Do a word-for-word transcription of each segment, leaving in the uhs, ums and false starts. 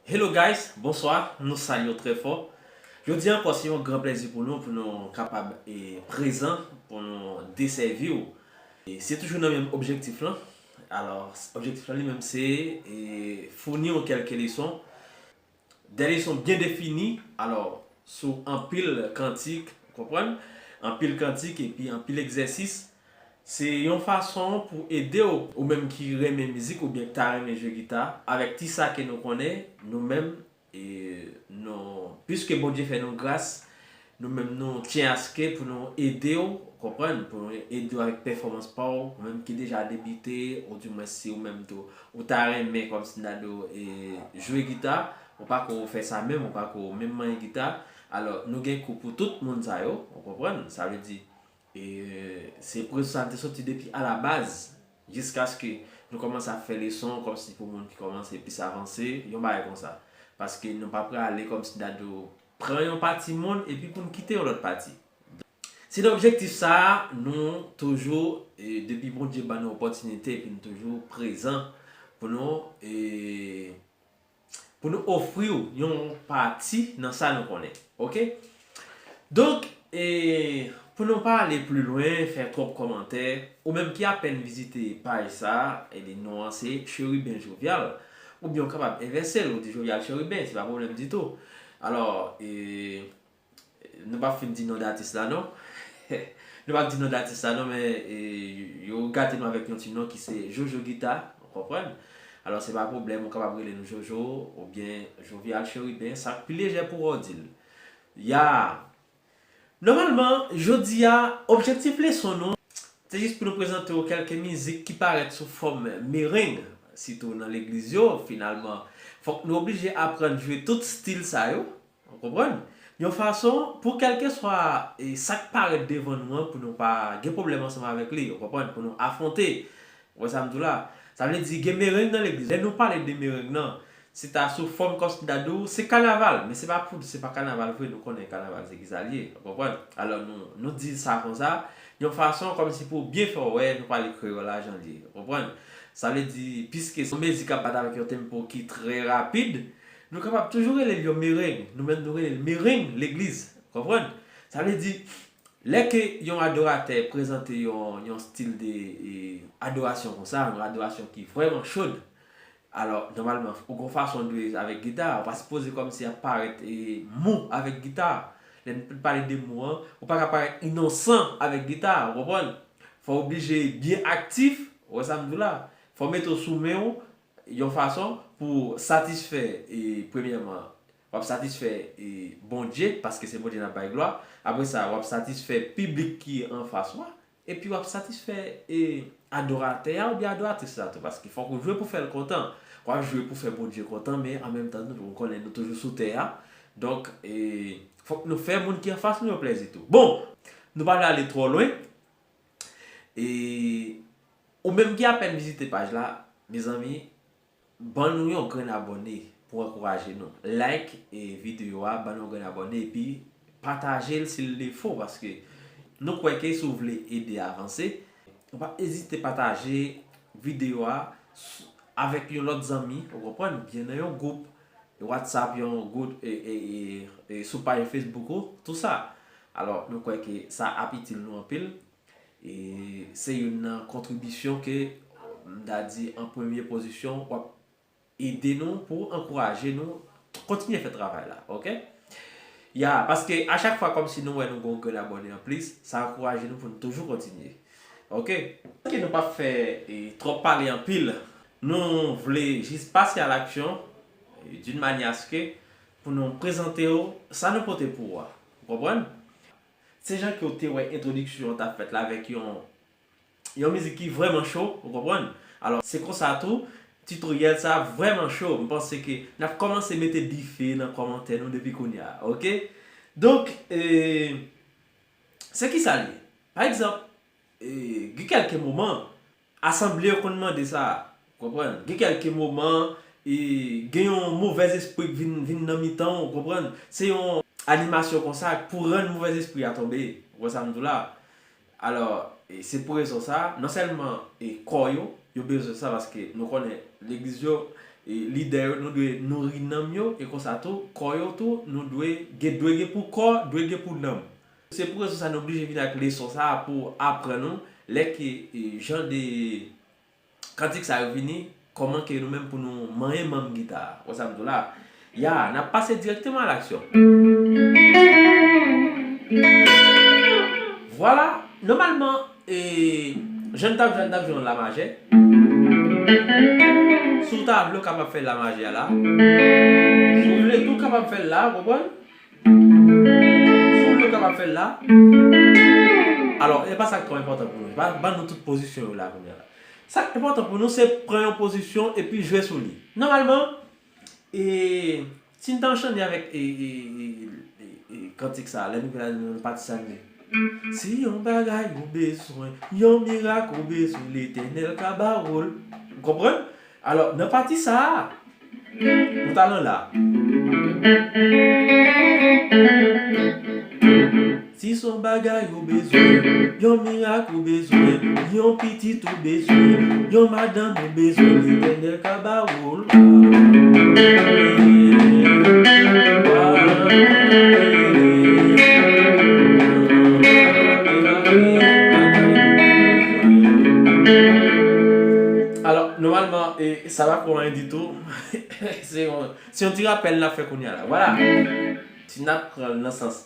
Hello guys, bonswa, nou salye w trè fò. Jodi ankò, se yon gran plèzi pou nou, pou nou kapab e, prezan, pou nou desèvi w. E, se toujou nan menm objektif lan. Alò, objektif lan li menm se e, founi w kèlke leson. De leson byen defini, alò, sou anpil kantik, ou konprann? Anpil kantik epi anpil egzèsis. Se yon fason pou ede w, ou menm ki renmen mizik oubyen ki ta renmen jwe gita, avèk ti sa ke nou konnen, nou menm, e, nou, piske Bondye fè nou gras, nou menm nou tyen aske pou nou ede w, ou konprann, pou nou ede w avèk pèfòmans pa w, ou menm ki deja debite, ou dimwen si ou menm tou, ou ta renmen kòmsi n ta di w, e, jwe gita, ou pako fè sa menm, ou pako menm manyen gita, alò, nou gen kou pou tout moun sa yo, ou konprann, sa vle di, e, se prezon sa n te soti depi alabaz, jiskaske nou kòmanse ap fè leson kòmsi pou moun ki kòmanse plis avanse, yon bagay konsa. Paske nou pa prale kòmsi n ta di w pran yon pati monn epi pou n kite yon lòt pati. Se nan objektif sa a, nou toujou, e, depi Bondye ban nou opòtinite, epi nou toujou prezan pou nou, e, pou nou ofri w yon pati nan sa nou konnen. Oke? Donk, e, pou nou pa ale pli lwen, fè twòp kòmantè, ou menm ki apèn vizite paj sa a, ebyen, non an se Cheriben Jovial. Oubyen ou kapab envèse l, ou di Jovial Cheriben, se pa pwoblèm ditou. Alò, e, nou p ap fin di non de atis la, non. Nou p ap di non de atis la, non, men, e, yo gate nou avèk yon ti non ki se Jojo Gita, ou konprann? Alò, se pa pwoblèm, ou kapab rele nou Jojo oubyen Jovial Cheriben, sa k pi lejè pou w di l. Ya! Nòmalman, jodi a, objektif leson nou, se jis pou nou prezante w kèlke mizik ki parèt sou fòm mereng, sitou nan legliz yo, finalman. Fòk nou oblije aprann jwe tout stil sa yo, ou konprann? Yon fason pou kèlkeswa e sa k parèt devan nou an, pou nou pa gen pwoblèm ansanm avèk li, ou konprann, pou nou afwonte. Ou wè sa m di w la? Sa vle di gen mereng nan legliz. Lè nou pale de mereng nan, se ta sou fòm kòmsi n ta di w se kanaval, men se pa pou, se pa kanaval vre, nou konnen kanaval se kisa l ye, ou konprann? Alò nou, nou di sa konsa, yon fason kòmsi pou byen fè w wè nou pale kreyòl la jan l ye, ou konprann? Sa vle di, piske se yon mizik k ap bat avèk yon tempo ki trè rapid, nou kapab toujou rele l yon mereng, nou menm nou rele l mereng legliz, ou konprann? Sa vle di, lè ke yon adoratè prezante yon, yon stil de e, adorasyon konsa, yon adorasyon ki vrèman chod, alò, nòmalman, ou gon fason w dwe avèk gita, ou pa sipoze kòmsi ap parèt e, mou avèk gita. Lè n pale de mou an, ou pa ka parèt inosan avèk gita, ou konprann? Fò w oblije byen aktif, ou wè sa m di w la? Fò w mete w sou men w yon fason pou satisfè, e, premyèman, w ap satisfè e, Bondye, paske se Bondye n ap bay glwa. Apre sa, w ap satisfè piblik ki anfas ou a. Epi w ap satisfè e, adoratè a oubyen adoratris la tou, paske fòk ou jwe pou fè l kontan. W ap jwe pou fè Bondye kontan, men an menm tan, nou, nou konnen nou toujou sou tè a. Donk, e, fòk nou fè moun ki anfas nou yo plèzi tou. Bon, nou pa vle ale twò lwen. E ou menm ki apèn vizite paj la, mezanmi, ban nou yon grenn abòne pou ankouraje nou. Like e videyo a, ban nou yon grenn abòne, epi pataje l si l defo, paske nou kwè ke si w vle ede avanse, ou pa ezite pataje videyo a s- avèk yon lòt zanmi, ou konprann, byen nan yon gwoup WhatsApp, yon gwoup e, e, e, e sou paj Facebook ou, tou sa. Alò, nou kwè ke sa ap itil nou anpil. E se youn nan kontribisyon ke m ta di an premye pozisyon, w ap ede nou pou ankouraje nou kontinye fè travay la, oke? Ya, paske a chak fwa kòmsi nou wè nou gon grenn abòne anplis, sa ankouraje nou pou nou toujou kontinye. Oke? Oke, nou p ap fè e, twòp pale anpil. Nou vle jis pase a laksyon, e, d'une manière à ce que pou nou prezante w sa nou pote pou ou a. Ou konprann? Se jan ke w te wè entwodiksyon an t ap fèt la avèk yon, yon mizik ki vrèman cho, ou konprann? Alò, se konsa tou, titoryèl sa vrèman cho. M panse ke n ap kòmanse mete dife nan kòmantè nou depi kounye a, oke? Donk, e, se kisa l ye? Pa egzanp, e, gen kèlke moman, asanble yo konn mande sa, konprann? Gen kèlke moman, e, gen yon movèzespri k vin, vin nan mitan w, konprann? Se yon animasyon konsa pou rann movèzespri a tonbe, ou konprann sa m di w la? Alò, e, se pou rezon sa, non sèlman, e, kò yo, yo bezwen sa, paske nou konnen legliz yo, e, lidè yo, nou dwe nouri nanm yo, e konsa tou, kò yo tou, nou dwe gen, dwe gen pou kò, dwe gen pou nanm. Se pou rezon sa nou oblije vin ak leson sa a pou aprann nou lè ke, e, jan de kantik sa yo vini, kòman ke nou menm pou nou manyen manm gita a. Ou wè sa m di w la? Ya, n ap pase dirèkteman a laksyon. Vwala, nòmalman, e, jan n t ap jwe, n t ap jwe yon la majè. Si w ta vle, w kapab fè la majè a la. Si w vle tou, w kapab fè l la, w konprann? Si w vle, w kapab fè l la. Alò, e pa sa k twò enpòtan pou nou. Ban, ban nou tout pozisyon yo la kounye a la. Sa k enpòtan pou nou, se pran yon pozisyon epi jwe sou li. Nòmalman, e, si n ta anchane avèk, e, e, e, e, e, kantik sa, lè nou vin nan pati sa, nou di, si yon bagay ou bezwen, yon mirak ou bezwen, Letènèl ka ba ou l. Ou konprann? Alò, nan pati sa a, nou t al anla. Si s on bagay ou bezwen, yon mirak ou bezwen, yon pitit ou bezwen, yon madanm ou bezwen, Letènèl ka ba ou l. Alò, nòmalman, e, sa pa pou anyen ditou. Se yon, se yon ti rapèl n ap fè kounye a la. Vwala. Si n ap pran l nan sans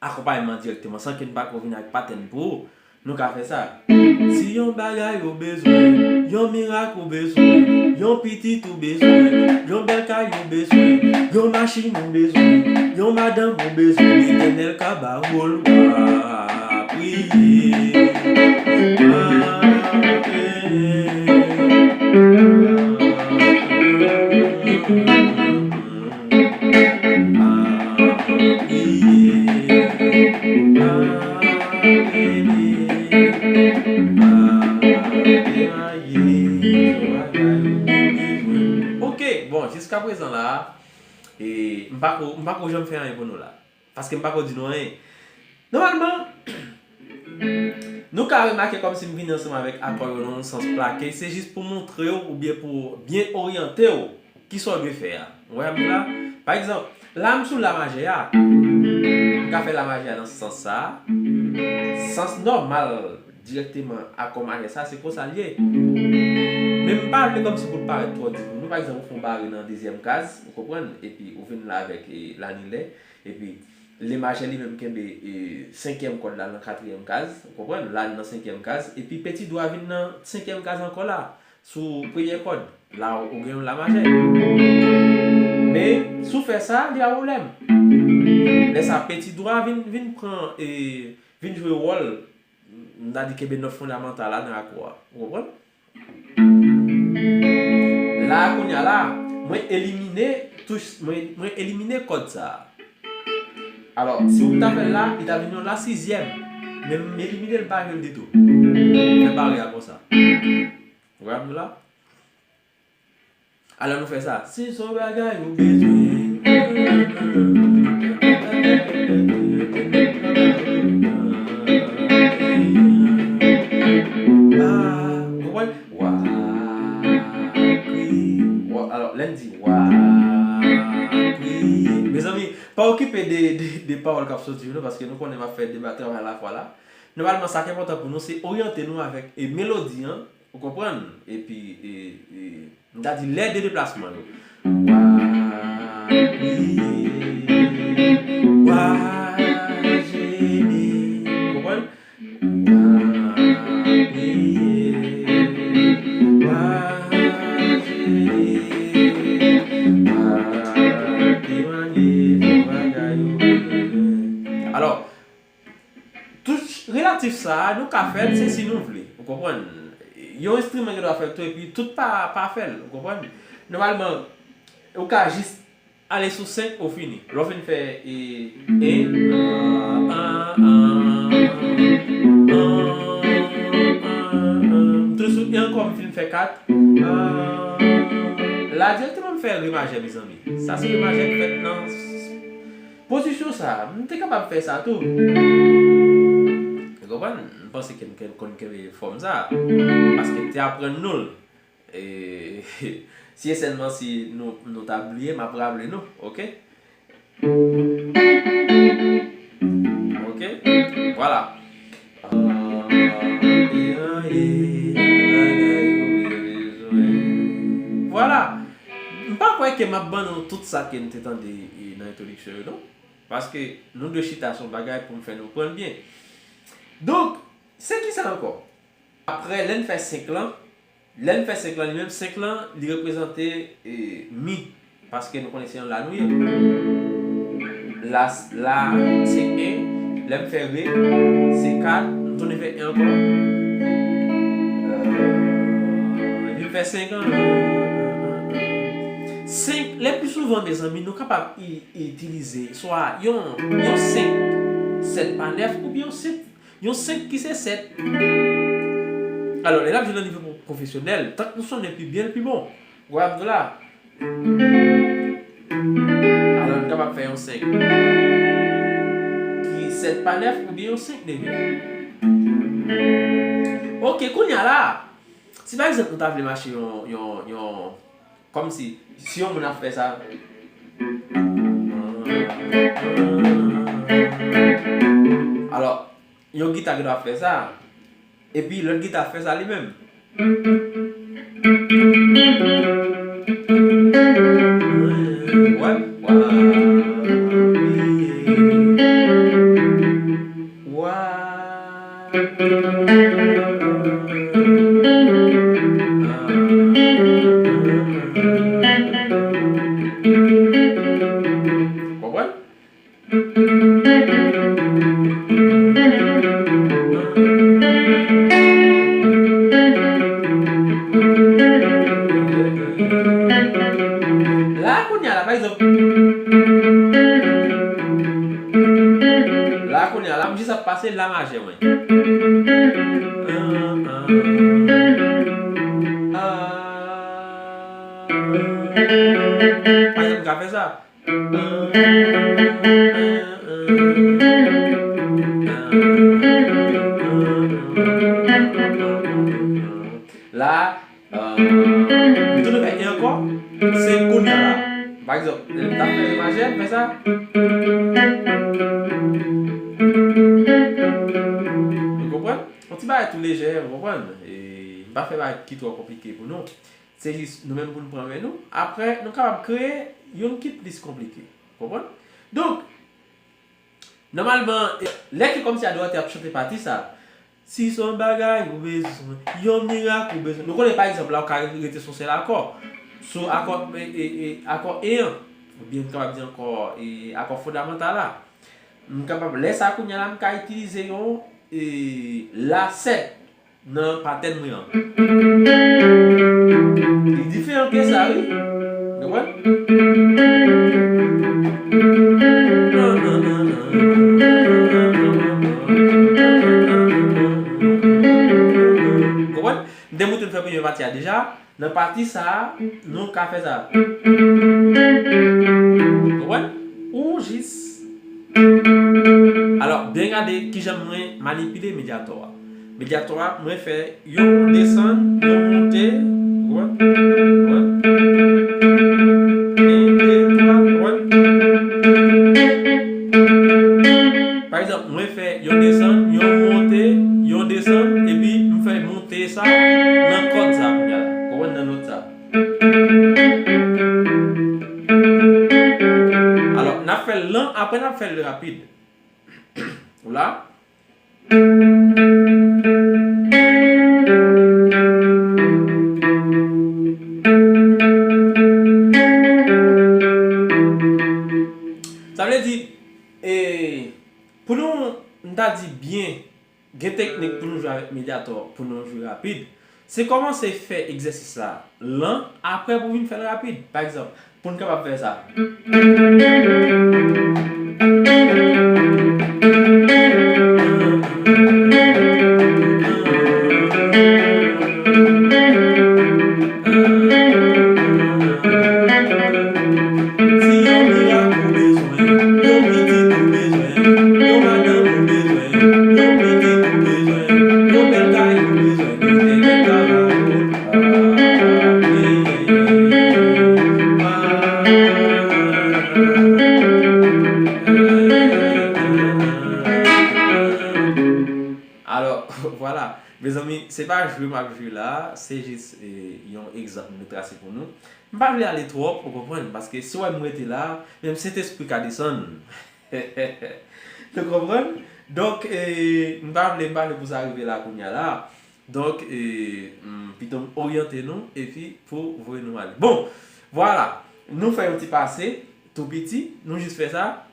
akonpayman dirèkteman, san ke n pa ko vin ak patèn pou ou, nou ka fè sa. Si yon bagay ou bezwen, yon mirak ou bezwen, yon pitit ou bezwen, yon bèl kay ou bezwen, yon machin ou bezwen, yon madanm ou bezwen, Letènèl ka ba ou l, w a priye. E m pako, m pako janm fè anyen pou nou la. Paske m pako di nou anyen. Nòmalman, nou ka remake kòmsi m vini ansanm avèk akò yo nan yon sans plake, se jis pou montre w oubyen pou byen oryante w kisa w dwe fè a. Ou wè sa m di la? Pa egzanp, la m sou la majè a. M ka fè la majè a nan sans sa a. Sans nòmal, dirèkteman, akò majè sa, se konsa l ye. Men m pa vle kòmsi pou l parèt twò di pou nou. Pa egzanp, ou fè yon bare nan dezyèm kaz, ou konprann, epi ou vin la avèk, e, lanilè, epi le majè li menm kenbe, e, senkyèm kòd la nan katriyèm kaz, ou konprann, la nan senkyèm kaz, epi peti dwa vin nan senkyèm kaz ankò la, sou premyè kòd, la ou gen yon la majè. Men, si w fè sa, li pa pwoblèm. Lè sa, peti dwa vin, vin pran, e, vin jwe wòl, m ta di kenbe nòt fondamantal la nan akò a. Ou konprann? La, kounye a la, mwen elimine touch, mwen, mwen elimine kòd sa a. Alò, si w ta fè l la, li ta vin yon la sizyèm. Men m elimine l, m pa jwe l ditou. Fè bare a konsa. Ou wè m la? Alò nou fè sa. Si se yon bagay ou bezwen. Ah, ou konprann? Wa, kwi, wa, alò, lè n di wa, kwi. Mezanmi, pa okipe de, de, de pawòl k ap soti yo non, paske nou konnen m ap fè de ba-, travay alafwa la. Nòmalman, sa k enpòtan pou nou, se oryante nou avèk, e, melodi an, ou konprann? Epi, e, e, m ta di lè de deplasman yo. Wa, priye, wa, jene. Ou konprann? Wa, priye, wa, jene, wa, temanye, bagay yo. Alò, touch relatif sa a, nou ka fè l, se si nou vle. Ou konprann? Yon enstriman gen dwa fè l tou, epi tout pa, pa fè l. Ou konprann? Nòmalman, ou ka jis ale sou senk, ou fini. Lè w fin fè, e, en, an, an, an, an, an, an, m tou sou en ankò, m fin fè kat. An, la, dirèkteman, m fè re majè, mezanmi. Sa se re majè k fèt nan pozisyon sa a, m te kapab fè sa tou. Ou konprann? M panse ke m ken-, konn kenbe fòm sa a, paske m te aprann nou l. E, si e sèlman si nou, nou ta bliye, m ap raple nou, oke? Oke? Vwala. Vwala. M pa kwè ke m ap ban nou tout sa ke n te tande, e, nan entwodiksyon yo, non. Paske nou dwe chita sou yon bagay pou m fè nou konprann byen. Donk, se kisa ankò? Apre, lè n fè senk lan, lè n fè senk lan, li menm senk lan, li reprezante, e, mi. Paske nou konnen se yon la nou ye. La, la, se en, lè m fè re, se kat, m tounen fè en ankò. E, epi m fè senk an. Senk, le pli souvan, mezanmi, nou kapab i-, itilize swa yon, yon senk, sèt pa nèf, oubyen yon senk, yon senk ki se sèt. Alò, lè n ap jwe nan nivo pwo-, pwofesyonèl, tank nou sonnen pi byen, l pi bon. Ou wè, Abdoula? Alò, n kapab fè yon senk ki sèt pa nèf oubyen yon senk nèf. Oke, kounye a la, si pa egzanp nou ta vle mache yon, yon, yon, kòmsi, si yon moun ap fè sa. Alò, yon gita ki ta fè sa, epi lòt gita fè sa li menm. Wè, wè. Wa. Konprann? La, kounye a la, pa egzanp, la, kounye a la, m jis ap pase la majè mwen. Pa egzanp, m ka fè sa. La, euh, m tounen fè e ankò, se kounye a la. Pa egzanp, lè m t ap fè re majè, m fè sa. Ou konprann? Yon ti bagay tou lejè, ou konprann? E m pa fè bagay ki twò konplike pou nou. Se jis nou menm pou n pran men nou. Apre, nou kapab kreye youn ki plis konplike. Ou konprann? Donk, nòmalman, e, lè ke kòmsi adorasyon ap chante pati sa, si se yon bagay ou bezwen, yon mirak ou bezwen. Nou konnen, pa egzanp, la ou ka rete sou yon sèl akò. Sou akò, e, e, e, akò e an, oubyen nou kapab di ankò, e, akò fondamantal la. M kapab, lè sa kounye a la, m ka itilize yon, e, la sèt nan patèn mwen an. Li diferan ke sa, wi. Ou konprann? Ou konprann? M te montre n fè premye pati a deja. Nan pati sa a, nou ka fè sa. Konprann? Ou jis. Alò, byen gade kijan mwen manipile medyatò a. Medyatò a, mwen fè yon desann, yon monte. Konprann? Konprann? En, de, twa, konprann? Pa egzanp, mwen fè yon desann, yon monte, yon desann, epi m fè monte sa nan kòd sa kounye a la. Konprann, nan nòt sa. Alò, n ap fè l lan, apre n ap fè l rapid. Ou la? Sa vle di, e, pou nou, m ta di byen, gen teknik pou nou jwe avèk medyatò, pou nou jwe rapid. Se kòmanse fè egzèsis la lan, apre pou vin fè l rapid. Pa egzanp, pou n kapab fè sa. Si yon mirak ou bezwen, yon pitit ou bezwen, yon madanm ou bezwen, yon pitit ou bezwen, yon bèl kay ou bezwen, yon bèl kay ou bezwen. Alò, vwala. Mezanmi, se pa jwe m ap jwe la, se jis, e, yon egzanp m trase pou nou. M pa vle ale twòp, ou konprann, paske si w wè m rete la, menm Sentespri ka desann. Nou konprann? Donk, e, m pa vle, m pa vle pou sa rive la kounye a la. Donk, e, m, pito m oryante nou, epi pou voye nou ale. Bon, vwala, nou fè yon ti pase. Tou piti, nou jis fè sa.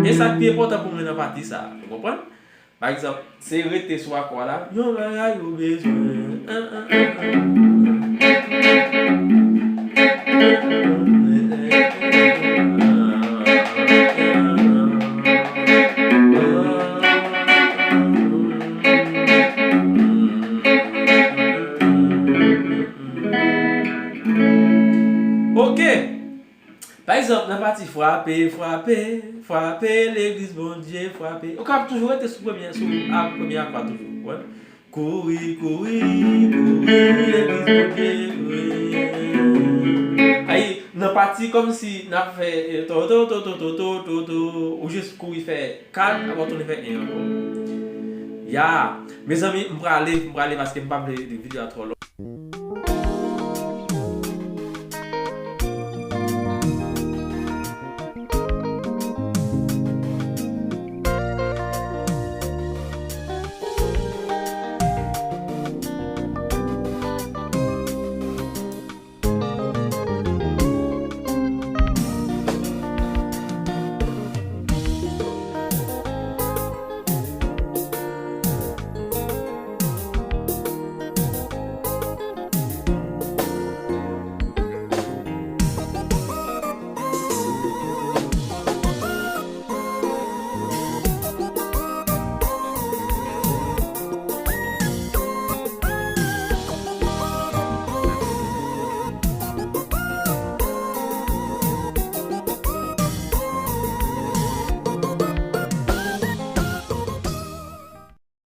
E sa k pi enpòtan pou mwen nan pati sa, ou konprann? Pa egzanp, se rete sou akò la, yon bagay ou bezwen. An, an, an, an. Ok. Pa egzanp, nan pati frape, frape, frape, legliz Bondye, frape. Ou kapab toujou rete sou premye, sou a, premye akò a toujou. Wè. Kouri, kouri, kouri, legliz Bondye, kouri. Ay, nan pati kòmsi n ap fè, e, to, to, to, ou jis kouri fè kat, apre w tounen fè en ankò. Ya, mezanmi, m prale, m prale paske m pa vle videyo a twò long.